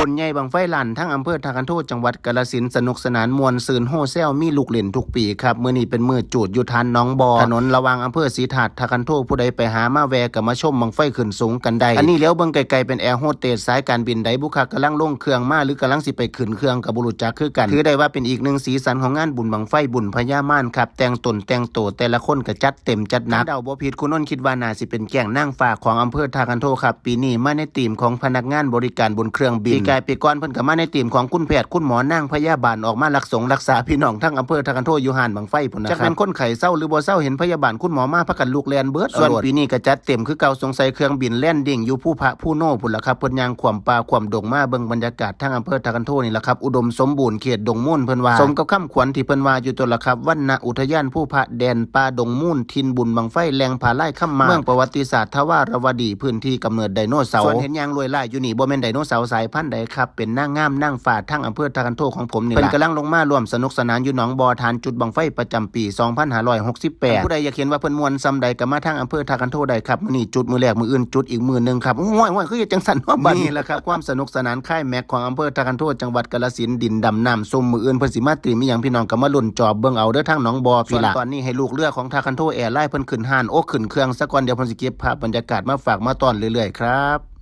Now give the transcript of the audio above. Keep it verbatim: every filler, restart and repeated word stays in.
บุญใหญ่บั้งไฟล้านทั้งอำเภอท่าคันโทจังหวัดกาฬสินธุ์ สนุกสนานม่วนซื่นโฮแซว มีลูกเล่นทุกปีครับ มื้อนี้เป็นมื้อจูดอยู่ทานหนองบ่อ ถนนระหว่างอำเภอศรีธาตุท่าคันโท ผู้ใดไปหามาแวะก็มาชมบั้งไฟขึ้นสูงกันได้ อันนี้เหลียวเบิ่งไกลๆเป็นแอร์โฮสเตสสายการบินใดบุคัก กำลังลงเครื่องมา หรือกำลังสิไปขึ้นเครื่องก็บ่รู้จักคือกัน ถือได้ว่าเป็นอีกหนึ่งสีสันของงานบุญบั้งไฟบุญพญามารครับ แต่งตนแต่งโตแต่ละคนก็จัดเต็มจัดหนัก เดาบ่ผิด คุณนนท์คิดว่าน่าสิเป็นแก๊งนางฟ้าของอำเภอท่าคันโทครับ ปีนี้มาในธีมของพนักงานบริการบนเครื่องบิน ปีกายปีก่อนเพิ่นก็มาในธีมของคุณแพทย์คุณหมอนางพยาบาล ออกมารักสงรักษาพี่น้องทั้งอำเภอท่าคันโทอยู่ห้านบั้งไฟพุ้นนะครับ จักแม่นคนไข้เซาหรือบ่เซา เห็นพยาบาลคุณหมอมาพากันลุกแล่นเบิด ส่วนปีนี้ก็จัดเต็มคือเก่า สงสัยเครื่องบินแลนดิ้งอยู่ภูพระภูโนพุ้นล่ะครับ เพิ่นย่างขวมป่าขวมดงมาเบิ่งบรรยากาศทางอำเภอท่าคันโทนี่ล่ะครับ อุดมสมบูรณ์เขตดงมูลเพิ่นว่า สมกับคำขวัญที่เพิ่นว่าอยู่ตัวล่ะครับ วรรณอุทยานภูพระ แดนป่าดงมูล ถิ่นบุญบั้งไฟ แหล่งผาลายคำหมาก เมืองประวัติศาสตร์ทวารวดี พื้นที่กำเนิดไดโนเสาร์ ส่วนเห็นย่างลวยลายอยู่นี่บ่แม่นไดโนเสาร์สายพันธุ์ใดครับ เป็นนางงามนางฟ้าทางอำเภอท่าคันโทของผมนี่ล่ะ เพิ่นกำลังลงมาร่วมสนุกสนานอยู่หนองบ่อ ฐานจุดบั้งไฟประจำปี สองพันห้าร้อยหกสิบแปด ผู้ใดอยากเห็นว่าเพิ่นม่วนส่ำใดก็มาทางอำเภอท่าคันโทได้ครับ มื้อนี้จุดมื้อแรก มื้ออื่นจุดอีกมื้อหนึ่งครับ โอ้ยโอ้ย คือจังซั่นเนาะบัดนี้ นี่แหละครับ ความสนุกสนานคลายแม็กซ์ของอำเภอท่าคันโทจังหวัดกาฬสินธุ์ ดินดำน้ำซุ่ม มื้ออื่นเพิ่นสิมาตรีมอีหยัง พี่น้องก็มาลุ้นจอบเบิ่งเอาเด้อทางหนองบ่อ ส่วน พี่ล่ะ ตอนนี้ให้ลูกเรือของท่าคันโทแอร์ไลน์เพิ่นขึ้นห้านโอ้ขึ้นเครื่องซะก่อน เดี๋ยวเพิ่นสิเก็บภาพบรรยากาศมาฝากมาต้อนเรื่อยๆครับ